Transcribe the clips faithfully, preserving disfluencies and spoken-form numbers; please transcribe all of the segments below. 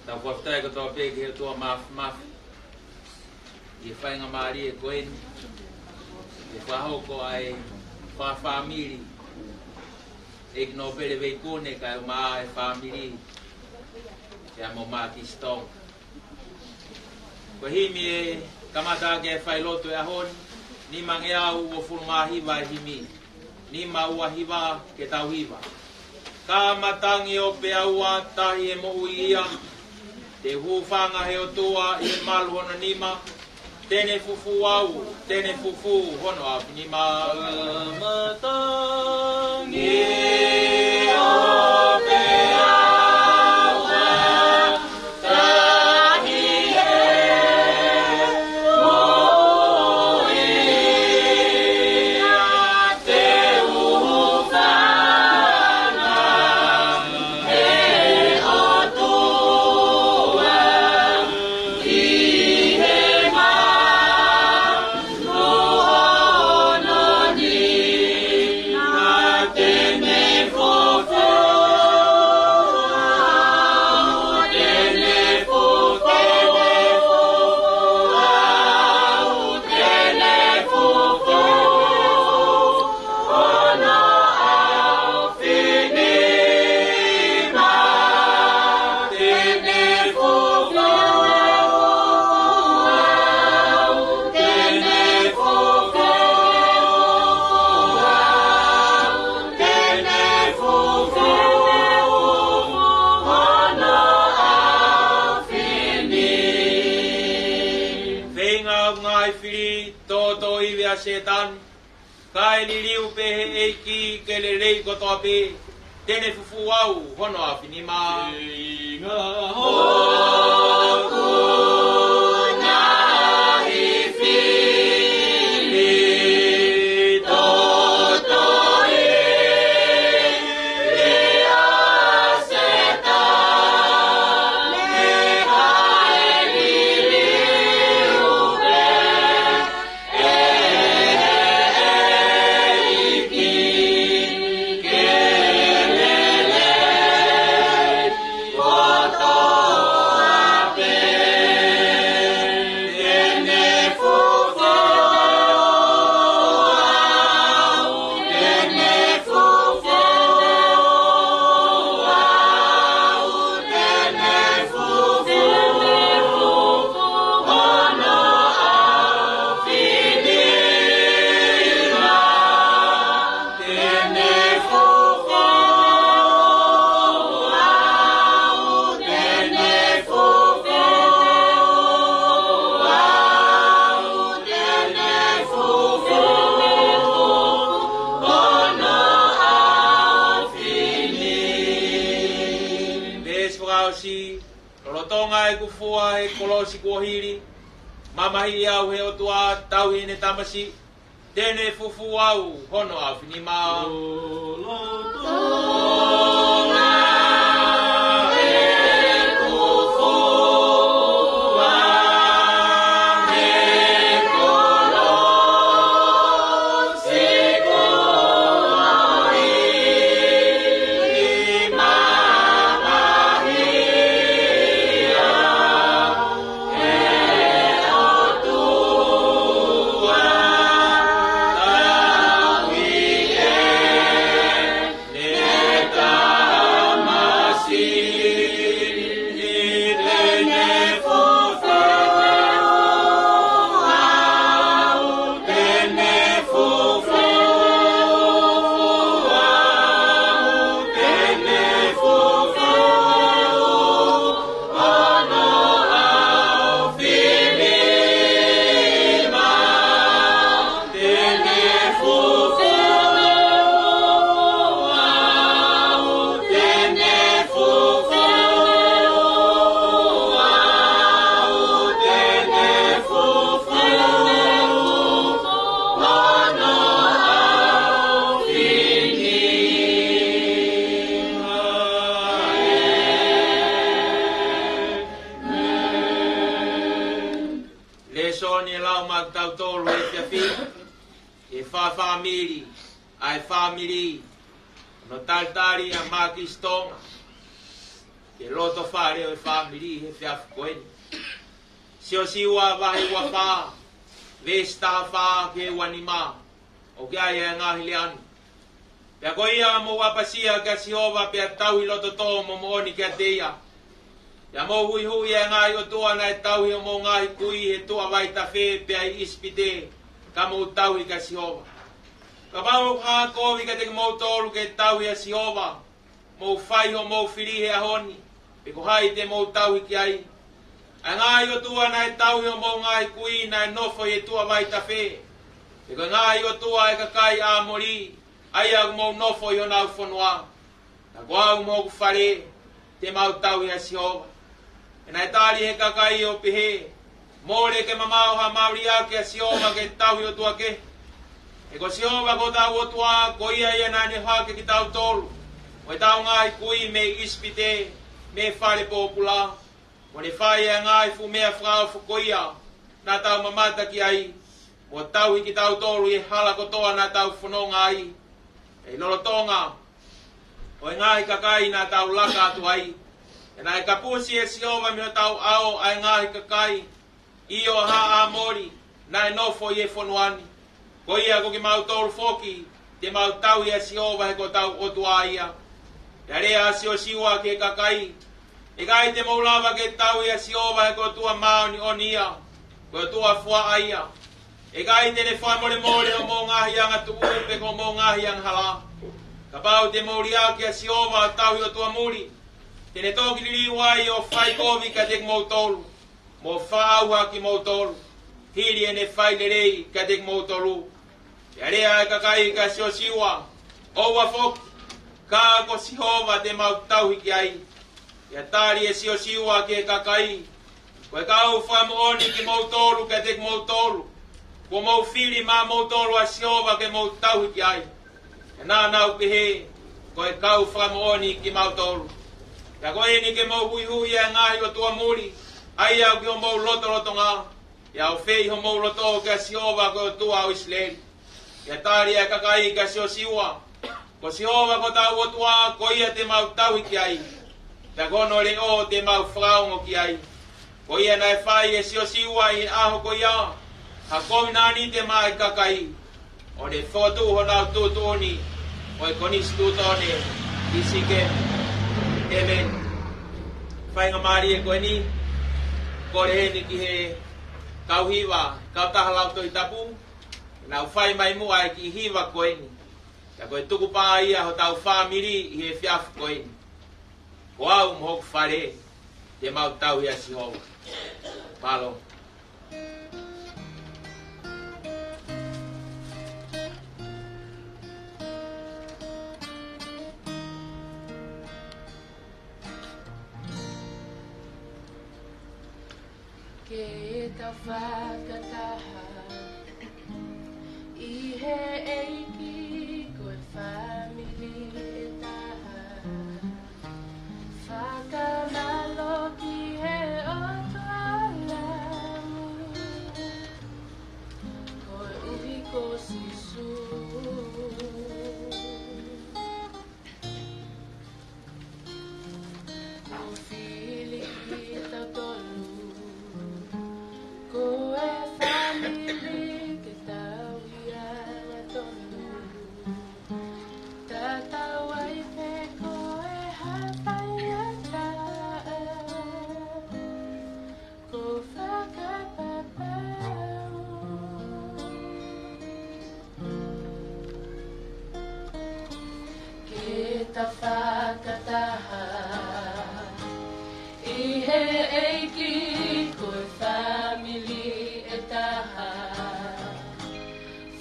Tau fakafetaʻi kotoa pē ki he ʻOtua Māfimafi ʻi he faingamālie ko eni, ʻi he fakahoko ʻa e fakafāmili ʻEiki Nōpele Veikune kae ʻumaʻā e fāmili ʻia Momakisi Tonga. Ko e himi ʻe kamata ʻaki e failotu ʻo e ʻaho ni, nimangeau uofulu mā hiva e himi. Nima ua hiva ke tau hiva. Ka matangi ʻo peaua tahi e moʻui ia, te u hūfanga he ʻOtua ʻi he malu hono nima, te ne fufū au, te ne fufū hono ʻaofinima. Ka matangi ʻo peaua tahi e moʻui ia, te u hūfanga he ʻOtua ʻi he malu hono nima, te ne fufū au, te ne fufū au, te ne fufū hono ʻaofinima. Te ne fufū au, te ne fufū au, te ne fufū hono ʻaofinima. Feinga ʻa e ngaahi fili tōtōivi ʻa Sētane, kae liliu pē ʻe he ʻEiki ke lelei kotoa pē, te ne fufū au hono ʻaofinima. Feinga hoku ngaahi fili tōtōivi ʻa Sētane, kae liliu pē ʻe he ʻEiki ke lelei kotoa pē, te ne fufū au, te ne fufū au, te ne fufū hono ʻaofinima. Te ne fufū au, te ne fufū au, te ne fufū hono ʻaofinima. Veesi fakaʻosi, lolotonga ʻeku fua he kolosi kuo hili, mamahiʻi au ʻe he ʻOtua, tauhi ʻene tamasiʻi, te ne fufū au hono ʻaofinima. Lolotonga ʻeku fua he kolosi kuo hili, mamahiʻi au ʻe he ʻOtua, tauhi ʻene Tokoni e lau maʻa kitautolu he efiafi ni, ʻi he fāmili, ʻa e fāmili, hono talitali ʻa Mākisi Tonga, ki he loto fale ʻo e fāmili he efiafi ko eni. Siosiua vahe ua fā, veesi taha fā ki he ua nima, ʻoku ʻi ai e ngaahi lea ni. Pea ko ia mou ʻapasia kia Sihova pea tauhi loto tō mo moʻoni kiate ia. Pea mou huʻihuʻi e ngaahi ʻotua naʻe tauhi homou ngaahi kui he tuʻa vaitafe pea ʻi ʻIsipite, ka mou tauhi kia Sihova. Kapau ʻoku hā kovi kiate kimoutolu ke tauhi ʻa Sihova, mou fai hoʻomou fili he ʻaho ni, pe ko hai te mou tauhi ki ai. ʻA e ngaahi ʻotua naʻe tauhi homou ngaahi kui naʻe nofo ʻi he tuʻa vaitafe, pe ko e ngaahi ʻotua ʻa e kakai ʻAmoli, ʻa ia ʻoku mou nofo ʻi honau fonua. Ka ko au mo hoku fale, te mau tauhi ʻa Sihova. Pea naʻe tali ʻe he kakai ʻo pehē, Mole ke mamaʻo ha mau liʻaki ʻa Sihova ke tauhi ʻotua kehe. He ko Sihova ko hotau ʻOtua, ko ia ia naʻa ne ʻohake kitautolu mo ʻetau ngaahi kui mei ʻIsipite, mei he fale pōpula, mo ne fai e ngaahi fuʻu meʻa fakaofo ko ia naʻa tau mamata ki ai, mo tauhi kitautolu ʻi he hala kotoa naʻa tau fononga ai, ʻi he lolotonga ʻo e ngaahi kakai naʻa tau laka atu ai. Pea naʻe kapusi ʻe Sihova mei hotau ʻao ʻa e ngaahi kakai, ʻio, ʻa haʻa ʻAmoli, naʻe nofo ʻi he fonua ni. Ko ia ko kimautolu foki, te mau tauhi ʻa Sihova he ko hotau ʻOtua ia. Pea lea ʻa Siosiua ki he kakai, ʻIkai te mou lava ke tauhi ʻa Sihova he ko e ʻOtua māʻoniʻoni ia, ko e ʻOtua fuaʻa ia. ʻIkai te ne fakamolemole homou ngaahi angatuʻu pe ko homou ngaahi angahala. Kapau te mou liʻaki ʻa Sihova ʻo tauhi ʻotua muli, te ne toki liliu ai ʻo fai kovi kiate kimoutolu, mo fakaʻauha kimoutolu, hili ʻene fai lelei kiate kimoutolu. Pea lea ʻa e kakai kia Siosiua, ʻOua foki, ka ko Sihova te mau tauhi ki ai. Pea tali ʻe Siosiua ki he kakai, Ko e kau fakamoʻoni kimoutolu kiate kimoutolu, kuo mou fili maʻamoutolu ʻa Sihova ke mou tauhi ki ai. Pea naʻa nau pehē, Ko e kau fakamoʻoni kimautolu. Pea ko eni ke mou huʻihuʻi ʻa e ngaahi ʻotua muli, ʻa ia ʻoku ʻi homou lotolotonga, pea ʻofeʻi homou loto kia Sihova ko e ʻOtua ʻo ʻIsileli. Pea tali ʻa e kakai kia Siosiua, Ko Sihova ko hotau ʻOtua, ko ia te mau tauhi ki ai, pea ko hono leʻo te mau fakaongo ki ai. Ko ia naʻe fai ʻe Siosiua ʻi he ʻaho ko ia ha kovinānite maʻa e kakai, ʻo ne fokotuʻu honau tuʻutuʻuni mo e konisitūtone ʻi Sikemi. ʻĒmeni. Faingamālie ko eni, kole heni ki he kau hiva, kautaha lau Tohi Tapu, nau fai mai muʻa e kiʻi hiva ko eni. Pea ko e tukupā ia hotau fāmili ʻi he efiafi ko eni. Ko au mo hoku fale, te mau tauhi ʻa Sihova. Mālō. Ke tau fakataha ʻi he ʻEiki, ko e fāmili ʻe taha. Fakamālō ki he ʻOtua Langi, koeʻuhi ko Sīsū. Kuo fili kitautolu ko e fāmili ke tauhi angatonu. Tatau ai pē ko e hā e faingataʻa, ko e fakapapau. Ke tau fakataha ʻi he ʻEiki, ko e fāmili ʻe taha.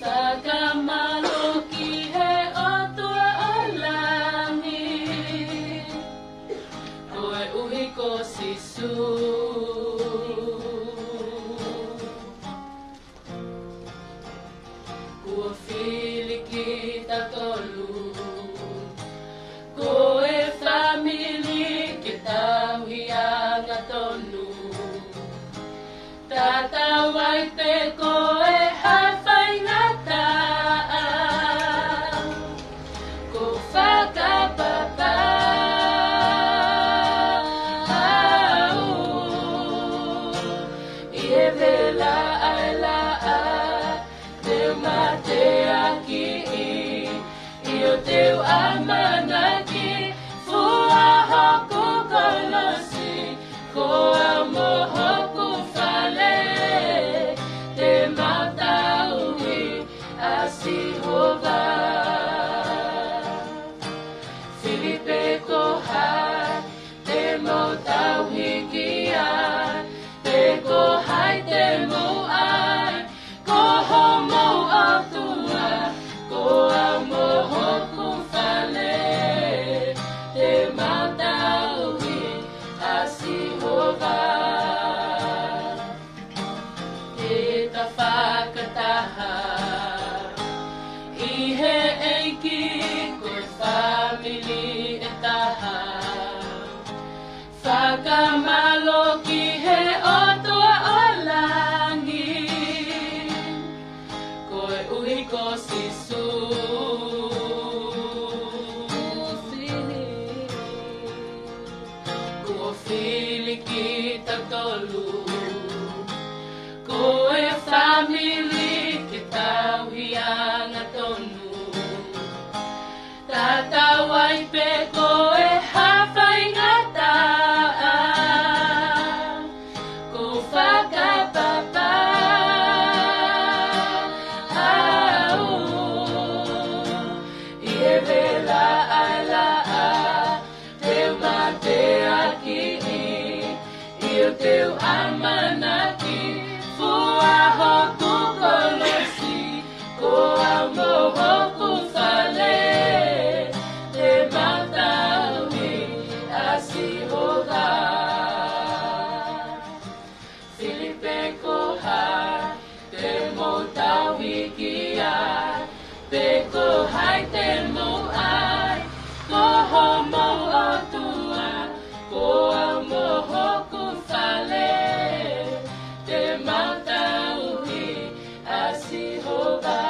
Fakamālō ki he ʻOtua ʻo langi, koeʻuhi ko Sīsū. Kuo fili kitautolu ko e fāmili ke tauhi angatonu. Te u ʻamanaki, fua hoku kolosi, ko au mo hoku fale, te mau tauhi ʻa Sihova. Fili pe ko hai te mau tauhi ki ai, pe ko hai te mau ʻai, ko homau ʻOtua, ko au mo hoku fale, te mau tauhi ʻa Sihova. Te ta fakataha ʻi he ʻEiki, ko e fāmili ʻe taha. Fakamālō ki he ʻOtua ʻo langi, koeʻuhi ko Sīsū kuo fili kitautolu, ko e fāmili ke tauhi angatonu. Tatau ai pē ko e hā faingataʻa, ʻoku ou fakapapau ʻi he vela ʻa e laʻā, te u mateakiʻi, ʻio te u ʻamanaki, fua hoku kolosi, ko au mo hoku fale, te mau tauhi ʻa Sihova. Fili pe ko hai te mau tauhi ki ai, pe ko hai te mau ʻai, ko homau ʻOtua, ko au mo hoku fale, te mau tauhi ʻa Sihova.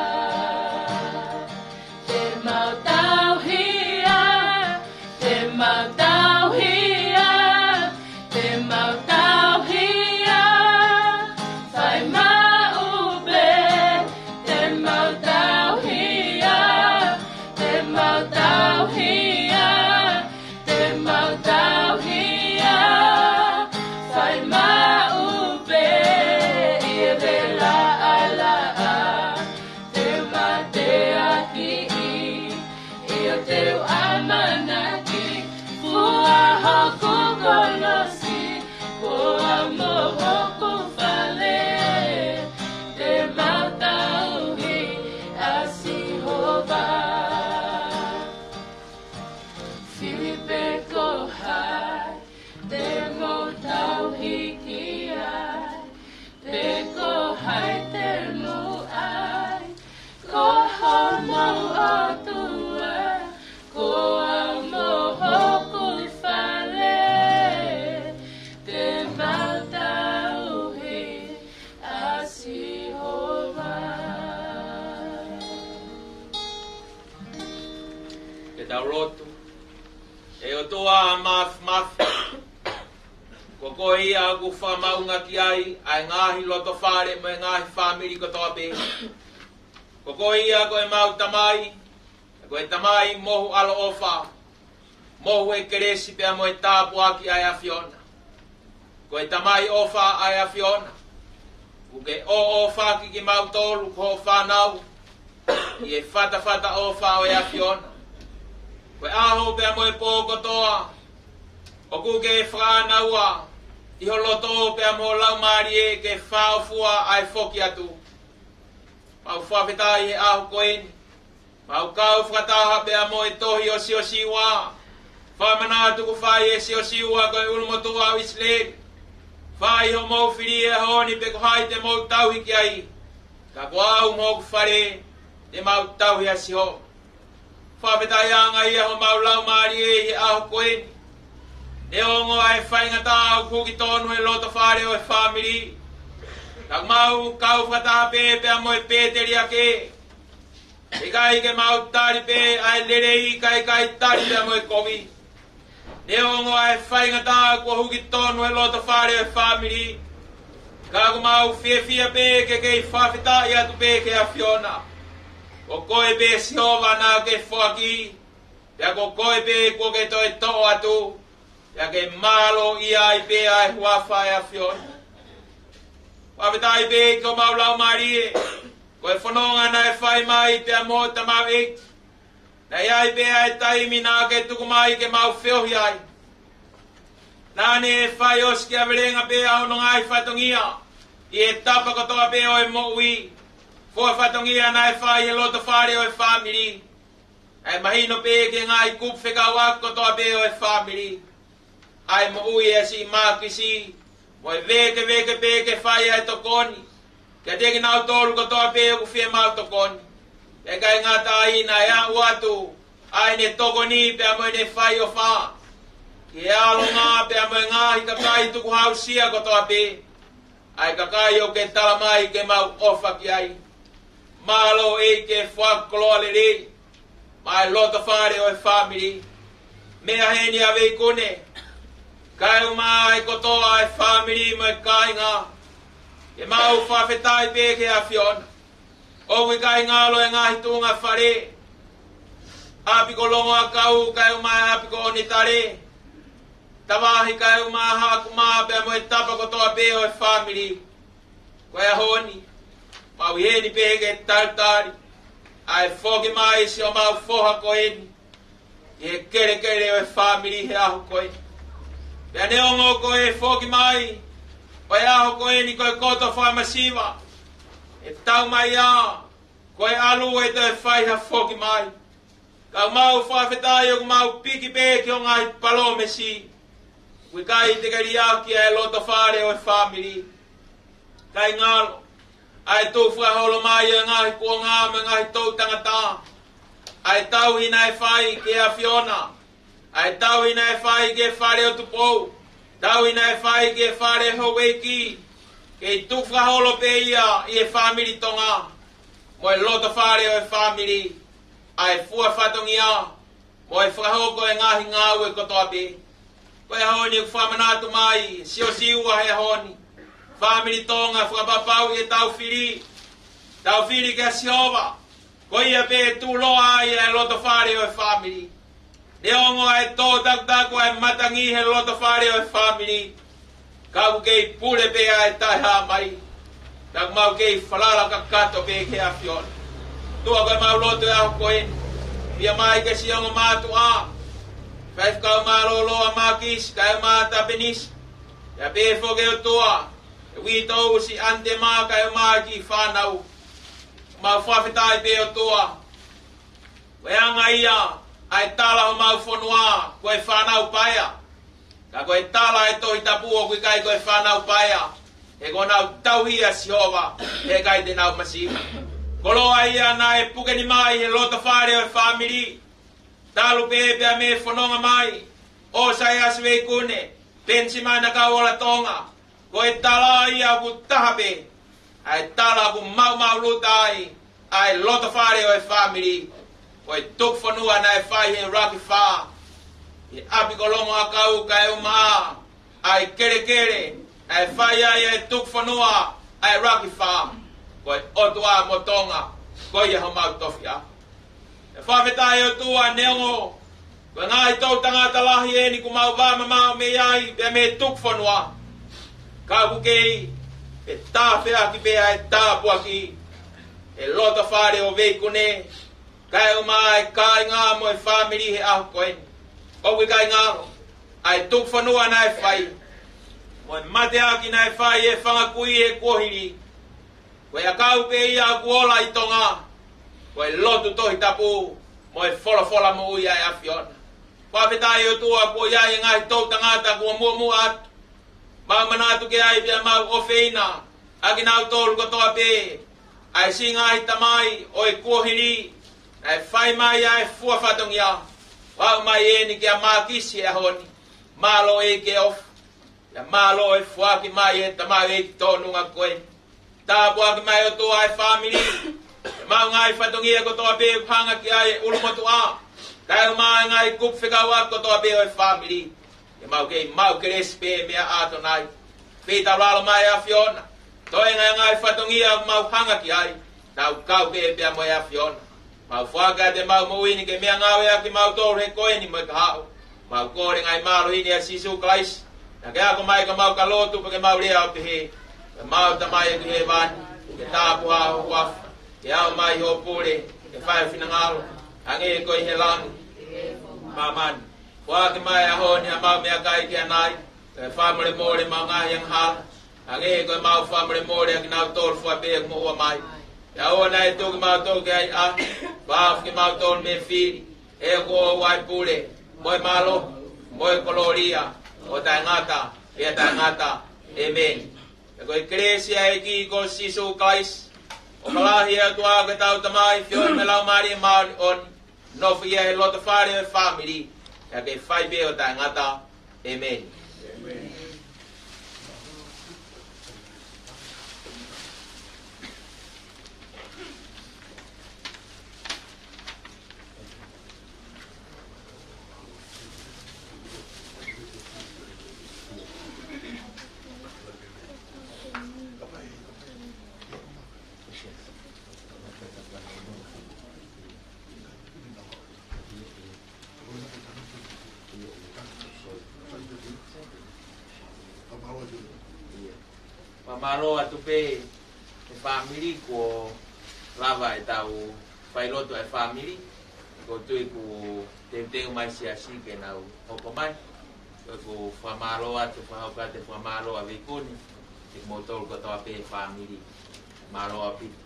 Te mau tauhi ia, te mau tauhi ia, te mau tauhi ia, fai maʻu pē. Te mau tauhi ia, te mau tauhi ia, te mau tauhi ia, fai maʻu pē ʻi he vela ʻa e laʻā. Te u mateakiʻi, ʻio te u ʻamanaki, fua hoku kolosi, ko au mo hoku fale, te mau tauhi ʻa Sihova. Fili pe ko hai te mau tauhi ki ai, pe ko hai te mau ʻai, ko homau ʻOtua, ko au mo hoku fale, te mau tauhi ʻa Sihova. Ke tau lotu. ʻE ʻOtua Māfimafi, ko koe ia ʻoku fakamaʻunga ki ai ʻa e ngaahi lotofale mo e ngaahi fāmili kotoa pē. Ko koe ia ko ʻemau Tamai, ko e Tamai mohu ʻaloʻofa, mohu e kelesi pea mo e tāpuaki ʻa e ʻAfiona. Ko e Tamai ʻofa ʻa e ʻAfiona, ʻoku ke ʻoʻofaki kimautolu ko hoʻo fānau ʻi he fatafata ʻofa ʻo e ʻAfiona. Ko e ʻaho pea mo e pō kotoa, ʻoku ke fānaua ʻi ho loto pea mo ho laumālie ke fāʻofua ʻa e foki atu. Mau fakafetaʻi he ʻaho ko eni, mau kau fakataha pea mo e tohi ʻo Siosiua. Fakamanatu kuo fai ʻe Siosiua ko e ʻulumotuʻa ʻo ʻIsileli. Fai hoʻomou fili he ʻaho ni pe ko hai te mou tauhi ki ai. Ka ko au mo hoku fale, te mau tauhi ʻa Sihova. Fakafetaʻi ange ia homau laumālie ʻi he ʻaho ko eni. Neongo ʻa e faingataʻa ʻoku huki tonu he lotofale ʻo e fāmili, ka mau kau fakataha pē pea mo e pēteliake. ʻIkai ke mau tali pē ʻa e lelei, ka ʻikai tali pea mo e kovi. Neongo ʻa e faingataʻa kuo huki tonu he lotofale ʻo e fāmili, ka ʻoku mau fiefia pē ke kei fakafetaʻi atu pē ki he ʻAfiona. Ko koe pē Sihova naʻa ke foaki, pea ko koe pē kuo ke toe toʻo atu, pea ke mālōʻia ai pē ʻa e huafa ʻo e ʻAfiona. Fakafetaʻi pē ki homau laumālie, ko e fononga naʻe fai mai pea mo tamaiki. Naʻe ʻi ai pē ʻa e taimi naʻa ke tuku mai ke mau feohi ai. Naʻa ne fai ʻo sikeavelenga pē ʻa hono ngaahi fatongia ʻi he tapa kotoa pē ʻo e moʻui. Fua fatongia naʻe fai he loto fale ʻo e fāmili. Naʻe mahino pē ki he ngaahi kupu fekauʻaki kotoa pē ʻo e fāmili. ʻA e moʻui ʻa e siʻi mākisi, mo e vēkeveke pē ke fai ʻa e tokoni kiate kinautolu kotoa pē ʻoku fiemaʻu tokoni. ʻIkai ngata ai, naʻe aʻu atu ʻa ʻene tokoni pea mo ʻene faiofa ki he ʻalonga pea mo e ngaahi kakai tukuhāusia kotoa pē, ʻa e kakai ʻoku ke tala mai ke mau ʻofa ki ai. Mālō ʻEiki, foaki koloa lelei maʻa e loto fale ʻo e fāmili. Meʻa heni ʻa Veikune, kaeʻumaʻā e kotoa ʻa e fāmili mo e kāinga, ke mau fakafetaʻi pē ki he ʻAfiona. ʻOku ʻikai ngalo e ngaahi tuʻunga fale, ʻapi ko Longoʻakau kaeʻumaʻā e ʻapi ko ʻOnitale, Tavahi kaeʻumaʻā Haʻakumā pea mo e tapa kotoa pē ʻo e fāmili. Ko e ʻaho ni, mau ʻi heni pē ke talitali ʻa e foki mai siʻomau foha ko eni ki he kelekele ʻo e fāmili he ʻaho ko eni. Pea neongo ko e foki mai ʻo e ʻaho ko eni ko e koto fakamasiva, ʻe tau mai ā, ko e ʻalu ʻe toe fai ha foki mai. Ka mau fakafetaʻi ʻoku mau piki pē ki ho ngaahi palōmesi. ʻOku ʻikai te ke liʻaki ʻa e loto fale ʻo e fāmili. ʻIkai ngalo ʻa e tuʻu fakaholo mai ʻo e ngaahi kuonga mo e ngaahi toʻu tangata, ʻa e tauhi naʻe fai ki he ʻAfiona, ʻa e tauhi naʻe fai ki he fale ʻo Tupou, tauhi naʻe fai ki he fale ʻo Houʻeiki, kei tuʻu fakaholo pē ia ʻi he fāmili Tonga, mo e loto fale ʻo e fāmili, ʻa e fua fatongia, mo e fakahoko e ngaahi ngāue kotoa pē. Ko e ʻaho ni ʻoku fakamanatu mai, Siosiua he ʻaho ni, fāmili Tonga, fakapapauʻi ʻetau fili, tau fili kia Sihova, ko ia pē ʻe tuʻuloa ai ʻa e loto fale ʻo e fāmili. Neongo ʻa e tō takutaku ʻa e matangi he loto fale ʻo e fāmili, ka ʻoku kei pule pē ʻa e taʻehāmai. Ka ʻoku mau kei falala kakato pē ki he ʻAfiona. ʻOtua, ko e mau lotu he ʻaho ko eni, pea mai ki he siʻi ongo mātuʻa, Faifekau Mālōlō ʻa Mākisi kaeʻumaʻā Tapenisi, pea pehē foki ʻOtua, ʻe uitou siʻi ʻanite mā kaeʻumaʻā e kiʻi fānau. Mau fakafetaʻi pē ʻOtua, ko e anga ia ʻa e tala homau fonua ko e fānau paea. Ka ko e tala ʻa e Tohi Tapu ʻoku ʻikai ko e fānau paea, he kuo nau tauhi ʻa Sihova, he ʻikai te nau masiva. Koloa ia naʻe puke ni mai he loto fale ʻo e fāmili. Talu pē pea mei he fononga mai ʻo Saiasi Veikune, Penisimana Kauola Tonga, ko e tala ia ʻoku taha pē, ʻa e tala ʻoku maʻumaʻuluta ai ʻa e loto fale ʻo e fāmili, ko e tuku fonua naʻe fai he ʻuluaki fā, ʻi ʻapi ko Longoʻakau kaeʻumaʻā ʻa e kelekele naʻe fai ai ʻa e tuku fonua ʻa e ʻuluaki fā. Ko e ʻOtua mo Tonga, ko ia homau tofiʻa. ʻE fakafetaʻi ʻOtua, neongo ko e ngaahi toʻu tangata lahi eni kuo mau vā mamaʻo mei ai pea mei he tuku fonua, ka ʻoku kei ʻe tāfeaki pē ʻa e tāpuaki he loto fale ʻo Veikune, kaeʻumaʻā e kāinga mo e fāmili he ʻaho ko eni. ʻOku ʻikai ngalo ʻa e tuku fonua naʻe fai, mo e mateaki naʻe fai he fanga kui he kuohili. Ko e ʻakau pē ia ʻoku ola ʻi Tonga, ko e lotu Tohi Tapu mo e folofola moʻui ʻa e ʻAfiona. Fakafetaʻi ʻOtua, kuo ʻi ai e ngaahi toʻu tangata kuo muʻomuʻa atu. Mau manatu ki ai pea mau ʻofeina ʻa kinautolu kotoa pē, ʻa e siʻi ngaahi tamai ʻo e kuohili naʻe fai mai ʻa e fua fatongia, ʻo aʻu mai eni kia Mākisi he ʻaho ni. Mālō ʻEiki ʻofa, pea mālō e foaki mai e tamaioʻeiki tōnunga ko eni. Tāpuaki mai ʻOtua e fāmili, ʻemau ngaahi fatongia kotoa pē ʻoku hanga ki ai e ʻulumotuʻa, kaeʻumaʻā e ngaahi kupu fekauʻaki kotoa pē ʻo e fāmili. Ke mau kei maʻu kelesi pē meia ʻAtonai. Feitaulalo mai ʻAfiona, toenga e ngaahi fatongia ʻoku mau hanga ki ai, tau kau pē pea mo e ʻAfiona. Mau foaki atu ʻemau moʻui ni ke meʻangāue ʻaki kimautolu he ko eni mo e kahaʻu. Mau kole ngaahi mālohi ni ʻia Sīsū Kalaisi. Naʻa ke ako mai ka mau ka lotu pea ke mau lea ʻo pehē: Ko ʻemau Tamai ʻoku ʻi hēvani, ke tāpuhā ho huafa, ke aʻu mai hoʻo pule, ke fai ho finangalo, hangē ko ia ʻi he langi, māmani. Foaki mai he ʻaho ni haʻamau meʻakai ki ʻanai, ke fakamolemole ʻemau ngaahi angahala, hangē ko ʻemau fakamolemole ʻa kinautolu fua pē ʻoku moʻua mai. Pea ʻoua naʻa tuku kimautolu ki he ʻahiʻahi, pea ʻofa kimautolu mei he fili, he ʻoku ʻoʻou ʻa e pule, mo e mālohi, mo e kolōlia, ʻo taʻengata pea taʻengata. ʻĒmeni. Pea ko e kelesi ʻa e ʻEiki ko Sīsū Kalaisi, ʻofa lahi ʻa e ʻOtua ko ʻetau Tamai, feohi mo e Laumālie Māʻoniʻoni, nofoʻia he loto fale ʻo e fāmili, pea ke fai pē ʻo taʻengata. ʻĒmeni. Fakamālō atu pē he fāmili kuo lava ʻetau failotu ʻa e fāmili. ʻOku ou tui kuo teuteu mai e siasi ke nau hoko mai. Ko ʻeku fakamālō atu, fakahoko atu e fakamālō ʻa Veikuni, kiate kimoutolu kotoa pē he fāmili. Mālō ʻaupito.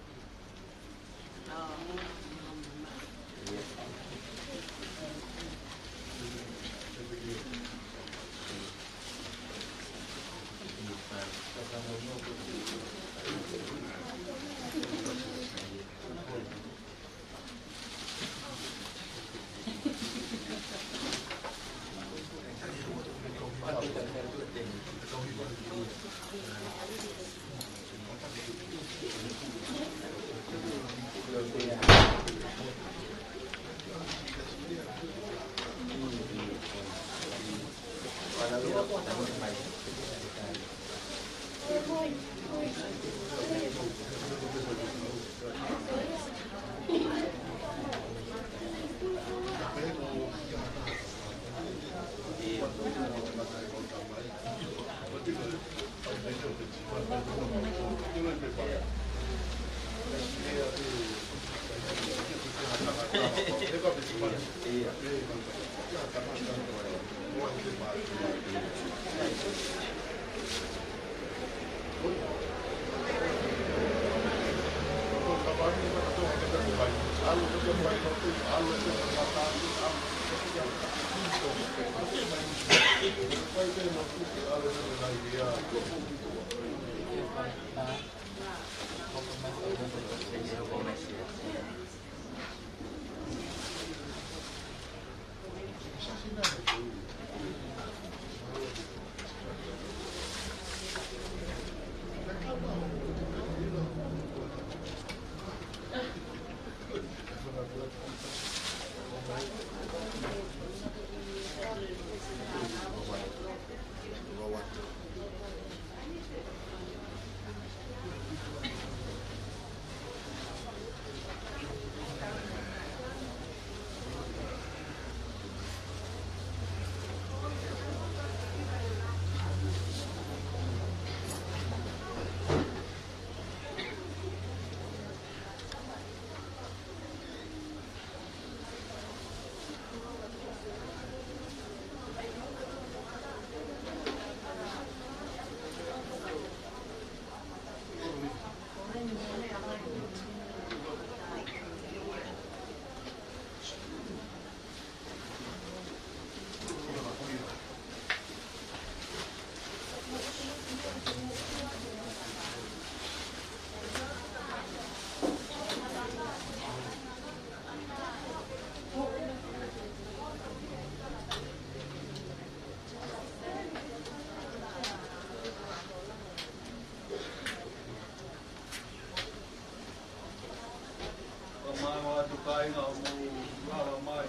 Fakamālō atu kāinga hoʻomou lava mai.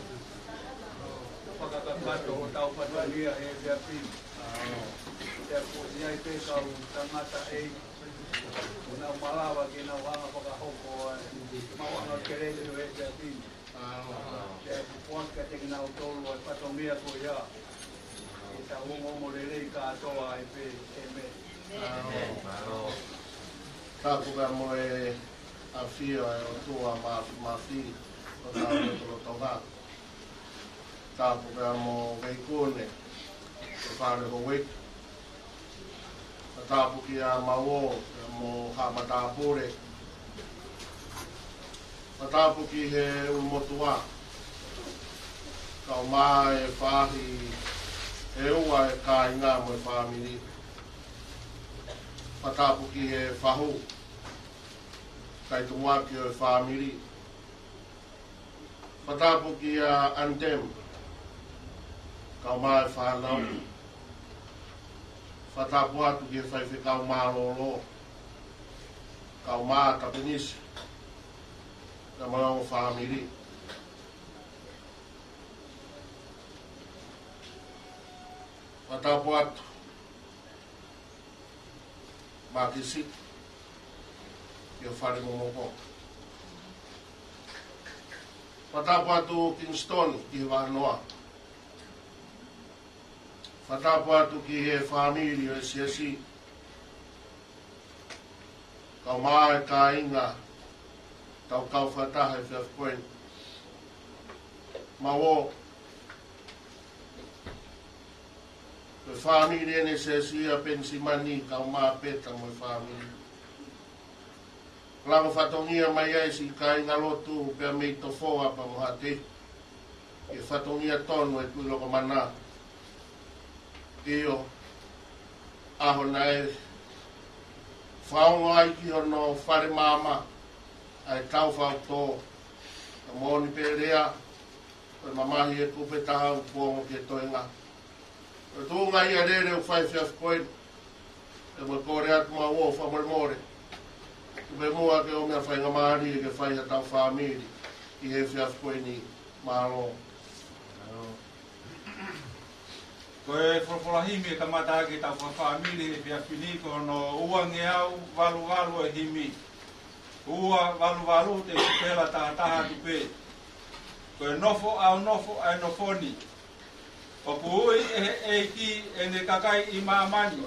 Fakakakato hotau fatongia he efiafi ni. Pea kuo ʻi ai pē kau tangataʻeiki Ko nau malava ke nau hanga fakahoko ai. Mau hanga kelele ʻo e te atini. Ke ʻoatu kiate kinautolu ʻa e fatongia ko ia. Ke tau ongoongo lelei kātoa ai pē. ʻĒmeni. Tapu pea mo e ʻafio ʻa e ʻOtua Mafimafi ʻo tau lotolotonga. Tapu pea mo Veikone, ko Fale Houʻeiki. Tapu kia Mauo, pea mo Haʻa Matāpule. Tapu ki he ʻulumotuʻa, kau mai e faʻahi ʻe ua e kāinga mo e fāmili. Tapu ki he fahu, kae tumuaki ʻo e fāmili. Fakatapu kia Antem, kau mai e fānau. Fakatapu atu ki he faifekau mālōlō, kau mai Tapenisi, kau mai e ongo fāmili. Fakatapu atu Makisi, ki he fale momoko. Fakatapu atu Kingston, ki he vanoa. Fakatapu atu ki he fāmili ʻo e siasi. Kau mai e kāinga, tau kau fakataha he efiafi ko eni. Mauo, ko e fāmili ʻene siasi ʻa Penisimani, kau mai Peta mo e fāmili. Lango fatongia mai ai siʻi kāinga lotu pea mei Tofoa pea mo Haʻateitu. Ke fatongia tonu e Tuʻi Lokomana. ʻIo, ʻaho naʻe faongo ai ki hono fale maama ʻa e tau fautō. Ka moʻoni pē lea, ko e mamahi e kupe taha ʻoku ongo ki he toenga. Ko e tuʻunga ia lele ʻoku fai he efiafi ko eni. ʻE mo kole atu Mauo fakamolemole. Tuku pē muʻa ke ʻomi ha faingamālie ke fai ha tau fāmili ʻi he efiafi ko eni. Mālō. Ko e folofola himi ʻe kamata ʻaki e tau fakafāmili he efiafi ni ko hono uangeau valuvalu e himi. Ua valuvalu, te u pela tahataha atu pē. Ko e nofo ʻaunofo ʻa e nofo ni. ʻOku ui ʻe he ʻEiki ʻene kakai ʻi māmani.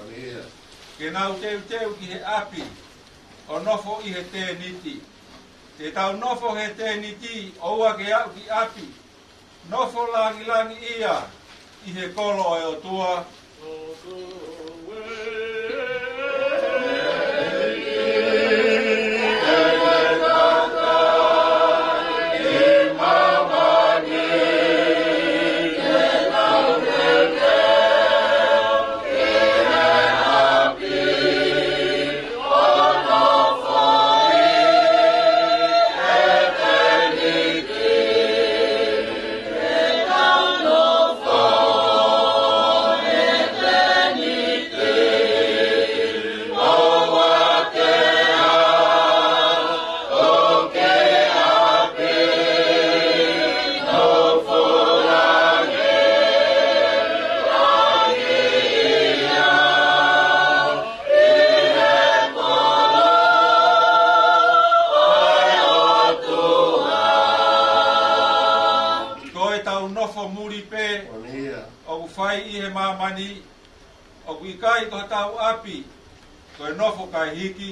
Ke nau teuteu ki he ʻapi, ʻo nofo ʻi he tēniti. Te tau nofo he tēniti, ʻoua ke aʻu ki ʻapi. Nofo langilangiʻia ʻi he kolo ʻo e ʻOtua. Ko e tau nofo muli pē ʻoku fai ʻi he māmani, ʻoku ʻikai ko ha tau ʻapi, ko e nofo kae hiki.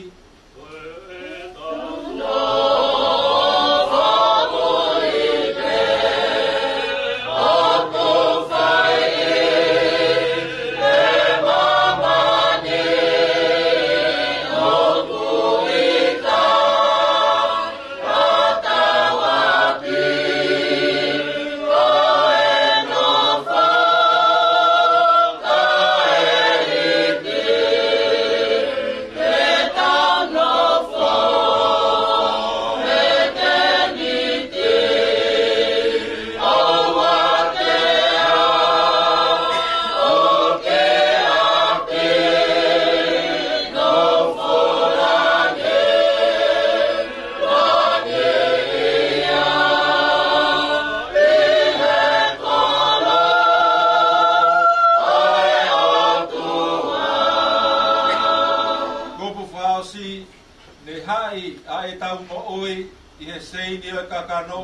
Seini ʻo e kakano.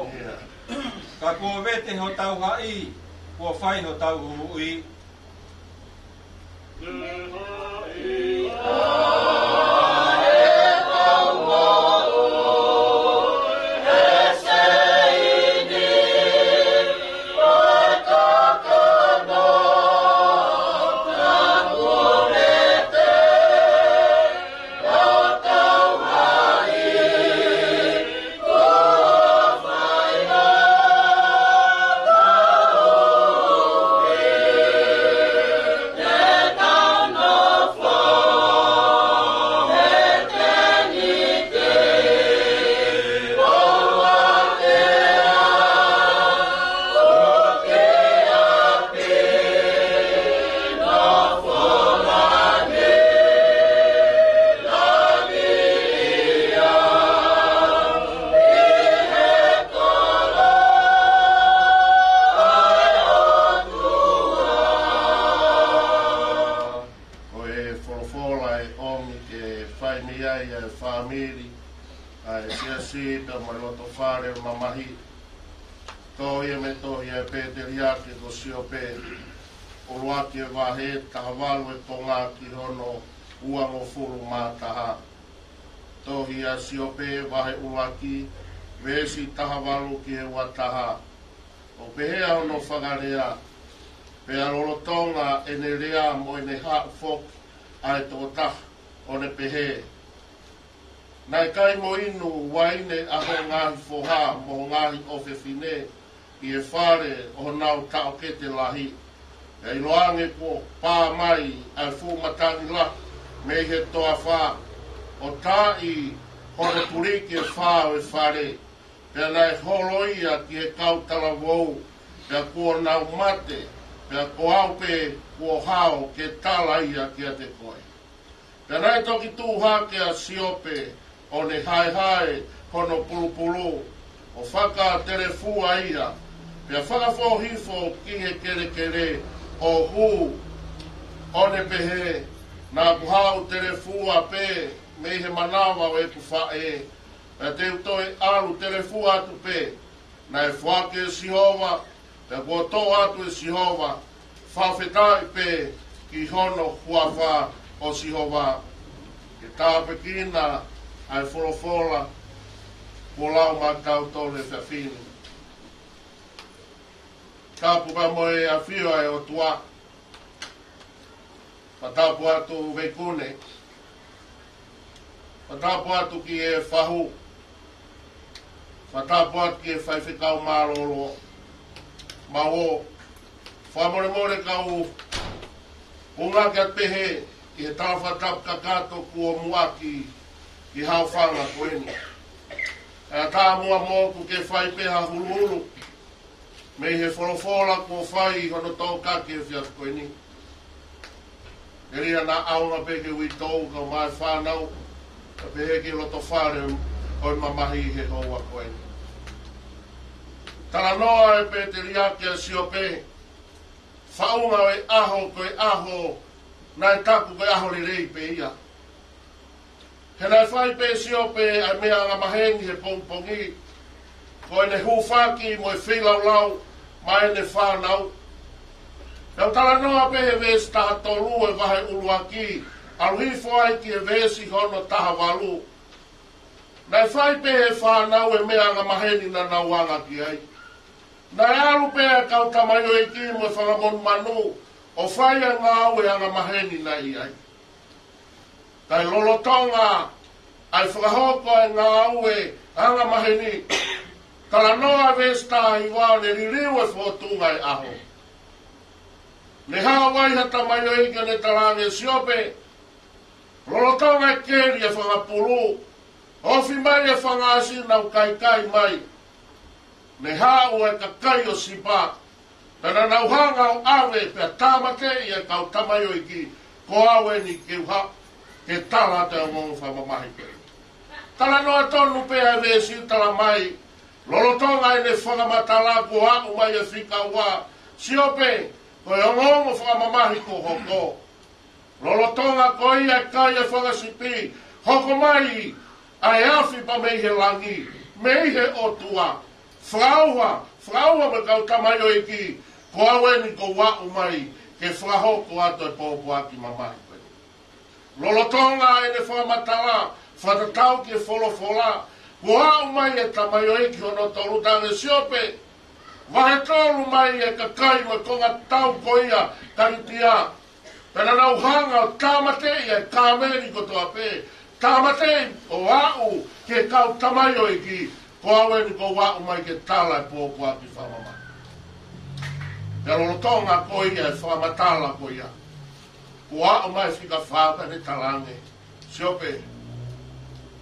Ka kuo vete hotau haʻi, kuo fai hotau huhuʻi. Ko e folofola ʻe ʻomi ke fai mei ai ʻa e fāmili ʻa e siasi pea mo e loto fale mamahi. Tohi ʻe mei he tohi ʻa e pēteliake ko Siope, ʻuluaki vahe, taha valu ʻo e konga ki hono uangofulu mā taha. Tohi ʻa Siope vahe ʻuluaki, veesi taha valu ki he ua taha. ʻOku pehē ʻa hono fakalea: Pea lolotonga ʻene lea mo ʻene haʻu foki ʻa e tokotaha, ʻo ne pehē, Naʻe kai mo inu uaine ʻa hoʻo ngaahi foha mo hoʻo ngaahi ʻofefine ʻi he fale ʻo honau taʻokete lahi. Pea ʻiloange kuo pā mai ʻa e fuʻu matangi lahi mei he toafa, ʻo taaʻi hono tuliki ʻe fā ʻo e fale. Pea naʻe holo ia ki he kau talavou, pea kuo nau mate, pea ko au pē kuo hao ke tala ia kiate koe. Pea naʻe toki tuʻu hake ʻa Siope, ʻo ne haehae hono pulupulu, ʻo fakatelefua ia, pea fakafō hifo ki he kelekele ʻo hū, ʻo ne pehē, Naʻa ku haʻu telefua pē mei he manava ʻo ʻeku faʻē, pea te u toe ʻalu telefua atu pē. Naʻe foaki ʻe Sihova, pea kuo toʻo atu ʻe Sihova, fakafetaʻi pē ki hono huafa ʻo Sihova. Ke tāpuekina ʻa e folofola kuo lau maʻatautolu he efiafi ni. Tapu pea mo e ʻafio ʻa e ʻOtua. Fakatapu atu Veikune. Fakatapu atu ki he fahu. Fakatapu atu ki he faifekau mālōlō. Mau ō fakamolemole kau ungake atu pehē ʻi he tala fakatapu kakato kuo muʻaki ki he haofanga ko eni. ʻE ʻatā muʻa moʻoku ke fai pē ha huluhulu mei he folofola kuo fai hono tokake he efiafi ko eni. Telia naʻa ʻaonga pē ke uitou kau mai fānau, ka pehē ki loto fale ʻo e mamahi he houa ko eni. Talanoa ʻa e pēteliake ʻa Siope, faʻunga ʻo e ʻaho ko e ʻaho naʻe taku ko e ʻaho lelei pē ia. He naʻe fai pē ʻe Siope ʻa e meʻa angamaheni he pongipongi, ko ʻene hūfaki mo e feilaulau maʻa ʻene fānau. Naʻe talanoa pē he veesi taha tolu ʻo e vahe ʻuluaki, ʻalu hifo ai ki he veesi hono taha valu. Naʻe fai pē ʻe he fānau e meʻa angamaheni naʻa nau anga ki ai. Naʻe ʻalu pē ʻa e kau tamaioʻeiki mo e fanga monumanu ʻo fai ʻa e ngāue angamaheni naʻe ʻi ai. Kae lolotonga ʻa e fakahoko ʻa e ngāue angamaheni, talanoa veesi taha hiva ʻo ne liliu e fōtunga ʻo e ʻaho. Ne haʻu ai ha tamaioʻeiki ʻo ne talaange, Siope, lolotonga e keli ʻa e fanga pulu, ofi mai e fanga ʻasi nau kaikai mai. Ne haʻu e kakai ʻo Sipa, pea naʻa nau hanga ʻo ʻave pea tāmateʻi e kau tamaioʻeiki, ko au eni ke u haʻu ke tala atu e ongoongo fakamamahi pē. Talanoa tonu pē ʻa e veesi talamai, lolotonga ʻene fakamatala kuo aʻu mai e fika ua, Siope, ko e ongoongo fakamamahi kuo hoko. Lolotonga ko ia e kai e fanga sipi, hoko mai ʻa e afi pea mei he langi. mei he ʻOtua. Fakaʻauha, fakaʻauha mo e kau tamaioʻeiki, ko au eni kuo u aʻu mai ke fakahoko atu e pōpoaki mamahi ko eni. Lolotonga ʻene fakamatala, fakatatau ki he folofola, kuo aʻu mai e tamaioʻeiki hono tolu, talaange, Siope, vahe tolu mai e kakai mo e konga tau ko ia Kalitia. Pea naʻa nau hanga ʻo tāmateʻi e kāmeli kotoa pē, tāmateʻi ʻo aʻu ki he kau tamaioʻeiki, ko au eni kuo u aʻu mai ke tala e pōpoaki fakamamahi. Pea lolotonga ko ia e fakamatala ko ia, kuo aʻu mai e fika fā pea ne talaange, Siope,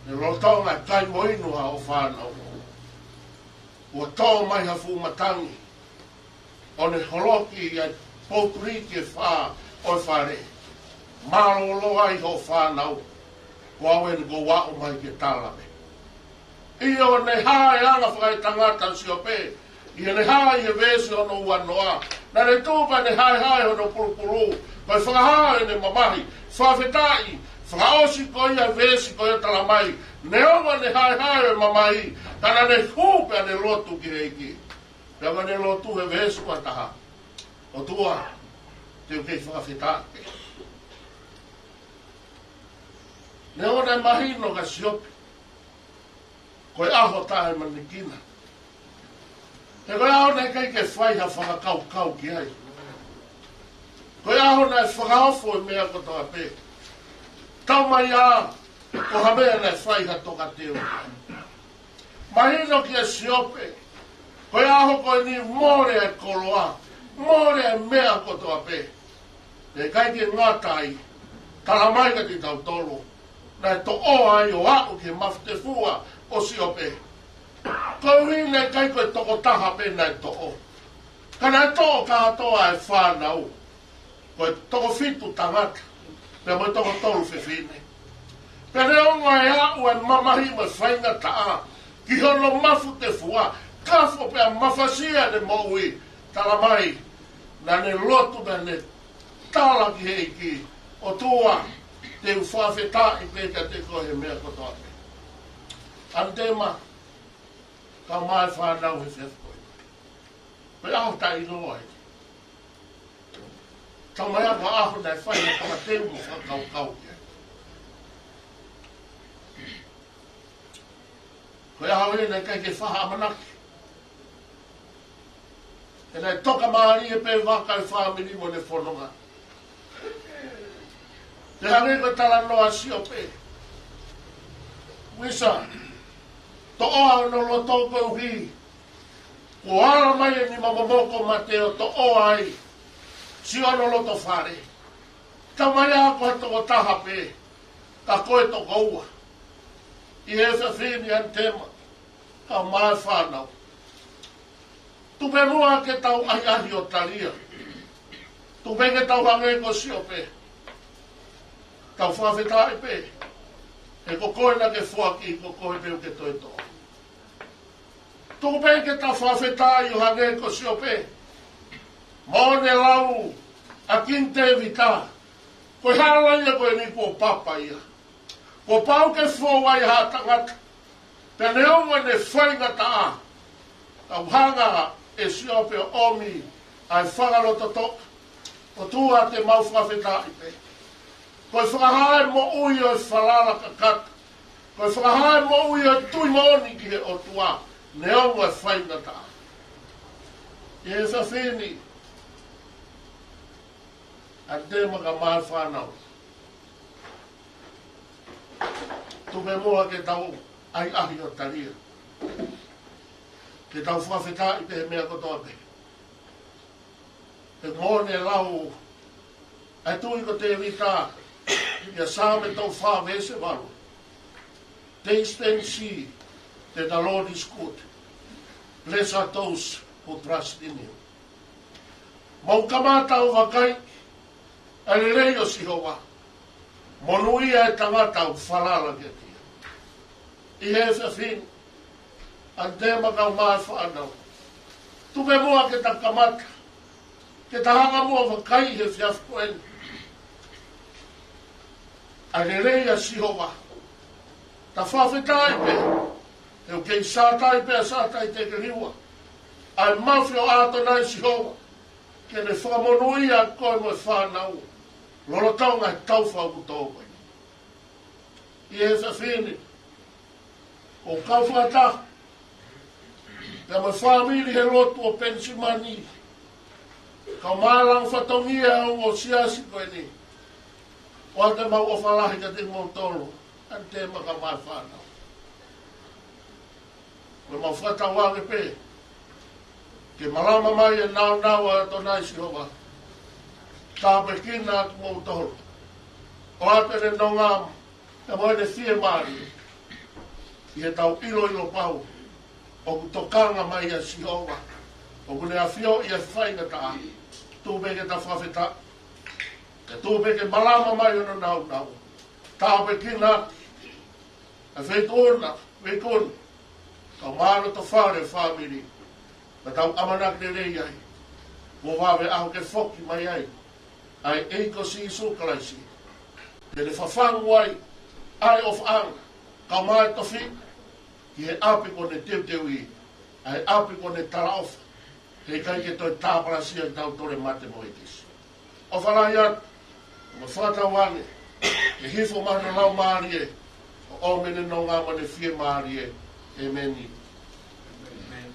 ne lolotonga e kai mo inu ʻa hoʻo fānau, kuo tō mai ha fuʻu matangi, ʻo ne holoki ʻa e poutuliki ʻe fā ʻo e fale, mālōlō ai hoʻo fānau, ko au eni kuo u aʻu mai ke tala pē. ʻIo, ne hā e anga fakaetangata ʻo Siope, ʻi heʻene hā ʻi he veesi hono uanoa, naʻa ne tuʻu pea ne haehae hono pulupulu, ko e fakahā ʻene mamahi, fakafetaʻi, fakaʻosi ko ia e veesi ko ia, talamai, neongo ʻene haehae e mamahi, ka naʻa ne hū pea ne lotu ki he ʻEiki. Pea naʻa ne lotu he veesi ua taha, ʻOtua, te u kei fakafetaʻi. Neongo naʻe mahino kia Siope ko e ʻaho taʻemanekina, he ko e ʻaho naʻe ʻikai ke fai ha fakakaukau ki ai. Ko e ʻaho naʻe fakaofo e meʻa kotoa pē. Taumaiā, ko ha meʻa naʻe fai ha tokateu. Mahino kia Siope, ko e ʻaho ko eni mole e koloa, mole e meʻa kotoa pē. Pea ʻikai ke ngata ai, talamai kiate kitautolu, naʻe toʻoa ai ʻo aʻu ki he mafu tefua ʻo Siope. Koeʻuhi naʻe ʻikai ko e tokotaha pē naʻe toʻo, ka naʻe toʻo kātoa e fānau, ko e toko fitu tangata, pea mo e toko tolu fefine. Pea neongo e aʻu e mamahi mo e faingataʻa ki hono mafu tefua, kafo pea mafasia ʻene moʻui, talamai, naʻa ne lotu pea ne tala ki he ʻEiki, ʻOtua, te u fakafetaʻi pē kiate koe he meʻa kotoa pē. Anitema, kaeʻumaʻā e fānau he efiafi ko eni. Ko e ʻaho taʻeʻiloa eni. Taumaiā, ko e ʻaho naʻe fai ha tokateu mo fakakaukau ki ai. Ko e ʻaho ia naʻe ʻikai ke fai ha ʻamanaki. He naʻe tokamālie pē vaka e fāmili mo ʻene fononga. Pea hangē ko e talanoa ʻa Siope, Uisa, toʻoa hono loto koeʻuhi kuo ala mai e nima momoko mate ʻo toʻoa ai siʻono loto fale. Taumaiā, ko ha tokotaha pē, ka ko e tokoua. ʻI he efiafi ni, Anitema, kaeʻumaʻā e fānau, tuku pē muʻa ke tau ʻahiʻahi ʻo talia. Tuku pē ke tau hangē ko Siope, tau fakafetaʻi pē, he ko koe naʻa ke foaki, ko koe pē ʻoku ke toe toʻo. Tuku pē ke tau fakafetaʻi ʻo hangē ko Siope, mo ʻene lau ʻa Kingi Tēvita, ko e hala ia ko eni kuo papa ia. Kuo pau ke fou ai ha tangata. Pea neongo ʻene faingataʻa, ka ʻoku hanga ʻe Siope ʻo ʻomi ʻa e fakalototoka. ʻOtua, te mau fakafetaʻi pē. Ko e fakahā e moʻui ʻo e falala kakato. Ko e fakahā e moʻui ʻo e tui moʻoni ki he ʻOtua, neongo e faingataʻa. ʻI he efiafi ni, Anitema kaeʻumaʻā e fānau, tuku pē muʻa ke tau ʻahiʻahi ʻo talia. Ke tau fakafetaʻi pē he meʻa kotoa pē. He ko ʻene lau ʻa e tuʻi ko Tēvita, ʻia Saame tolu fā veesi valu, Taste and see that the Lord is good. Blessed are those who trust in him. Mou kamata ʻo vakai ʻa e lelei ʻo Sihova. Monūʻia e tangata ʻoku falala kiate ia. ʻI he efiafi ni, Anitema kaeʻumaʻā e fānau, tuku pē muʻa ke ta kamata, ke ta hanga muʻa ʻo vakai he efiafi ko eni ʻa e lelei ʻa Sihova. Ta fakafetaʻi pē, Te u kei sātai pea sātai tekeliua ʻa e mafi ʻo ʻAtonai Sihova, ke ne fakamonūʻia koe mo e fānau, lolotonga e taufa ʻoku tō ko eni. ʻI he efiafi ni, ʻoku ou kau fakataha pea mo e fāmili he lotu ʻo Penisimani, kae ʻumaʻā e langa fatongia ʻo e ongo siasi ko eni, ʻoatu ʻemau ʻofa lahi kiate kimoutolu, ʻa Tēmaka mo e fānau. Ko ʻemau fakatauange pē ke malama mai e nāunau ʻa ʻAtonai Sihova, tāpuekina atu kimoutolu, ʻoatu ʻene nonga pea mo ʻene fiemālie, ʻi heʻetau ʻiloʻilo pau ʻoku tokanga mai ʻa Sihova, ʻoku ne ʻafioʻi e faingataʻa. Tuku pē ke ta fakafetaʻi, kae tuku pē ke malama mai hono nāunau. Tāpuekina atu ʻa e feituʻu na, veikun, kae ʻumaʻā e loto fale, fāmili, pea tau ʻamanaki lelei ai, kuo vave e ʻaho ke foki mai ai ʻa e ʻEiki ko Sīsū Kalaisi, ke ne fafangu ai ʻa e ʻofaʻanga, kae ʻumaʻā e tofiʻa, ki he ʻapi kuo ne teuteuʻi, ʻa e ʻapi kuo ne talaʻofa, heʻikai ke toe tāpalasia kitautolu ʻe mate mo e kisi. ʻOfa lahi atu, mo e fakatauange ke hifo mai hono Laumālie, ʻo ʻomi ʻene nonga mo ʻene fiemālie. ʻEmeni. ʻEmeni.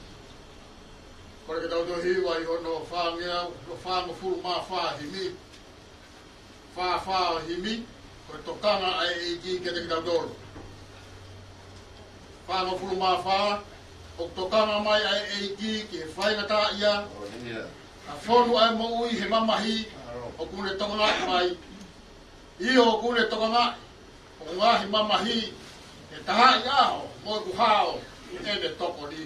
Kole ke tau toe hiva ʻi hono fāngeau, hono fāngofulu mā fā himi. Fā fā himi, ko e Tokanga ʻa e ʻEiki kiate kitautolu. Fāngofulu mā fā, ʻoku tokanga mai ʻa e ʻEiki ki he faingataʻaʻia, ʻa fonu ʻa e moʻui he mamahi, ʻoku ne tokangaʻi mai. ʻIo, ʻoku ne tokangaʻi ʻo ngaahi mamahi, he taha ʻi ʻaho mo ʻeku hao, ʻene tokoni.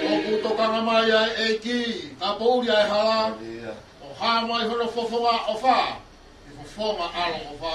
ʻOku tokanga mai ʻa e ʻEiki, kae poʻuli ʻa e hala, ʻo hā mai hono fofonga ʻofa, ʻi he fofonga ʻaloʻofa.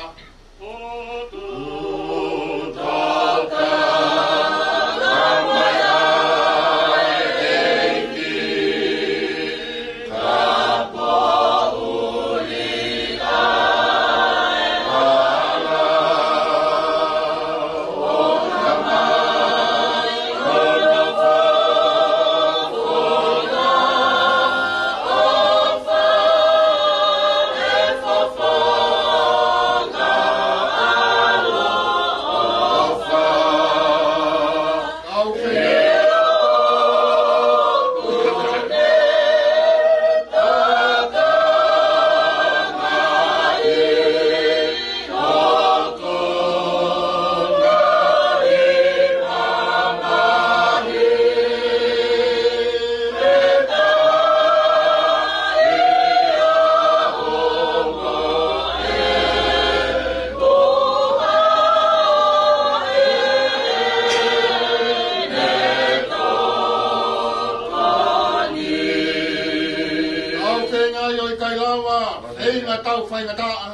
ʻOku feinga ʻo ʻikai lava, feinga tau faingataʻa,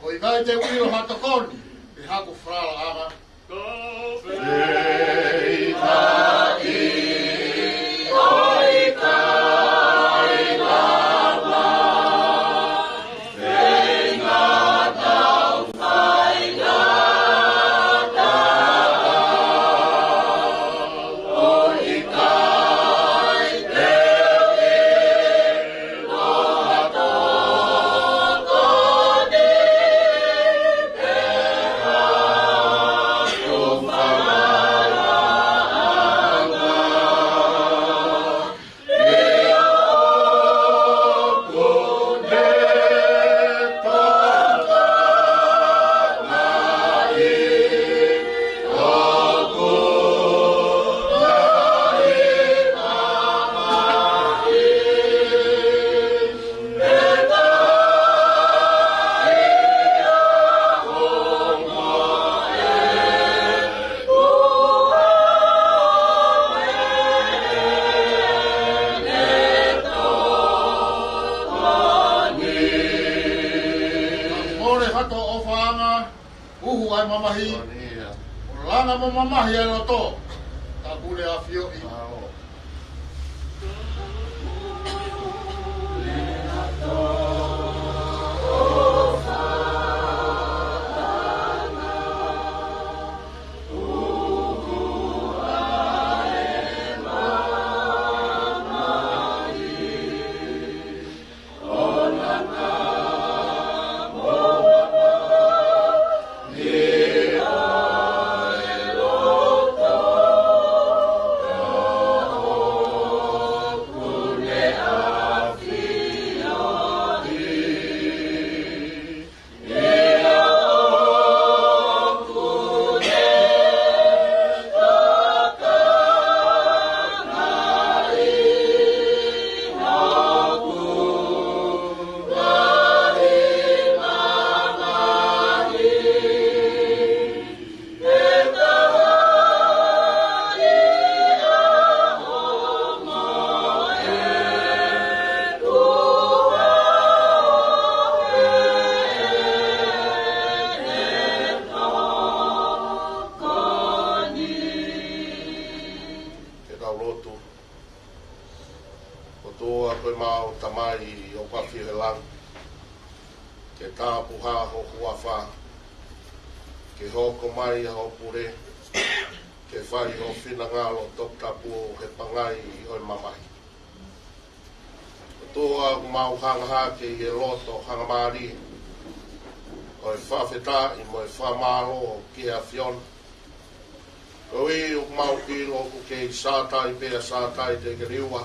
ʻo ʻikai te u ʻilo ha tokoni, pe haku falalaʻanga. Ahi, ʻo langa mo mamahi ʻa e loto, ka pule ʻafioʻi. Ke tau lotu. ʻOtua ko ʻemau Tamai ʻoku ʻafio he langi, ke tāpuhā ho huafa, ke hoko mai ʻa hoʻo pule, ke fai ho finangalo toputapu he pangai ʻo e mamahi. ʻOtua, ʻoku mau hanga hake ʻi he loto hangamālie ʻo e fakafetaʻi mo e fakamālō ki he ʻAfiona. Koeʻuhi ʻoku mau ʻilo ʻoku kei sātai pea sātai te ke liua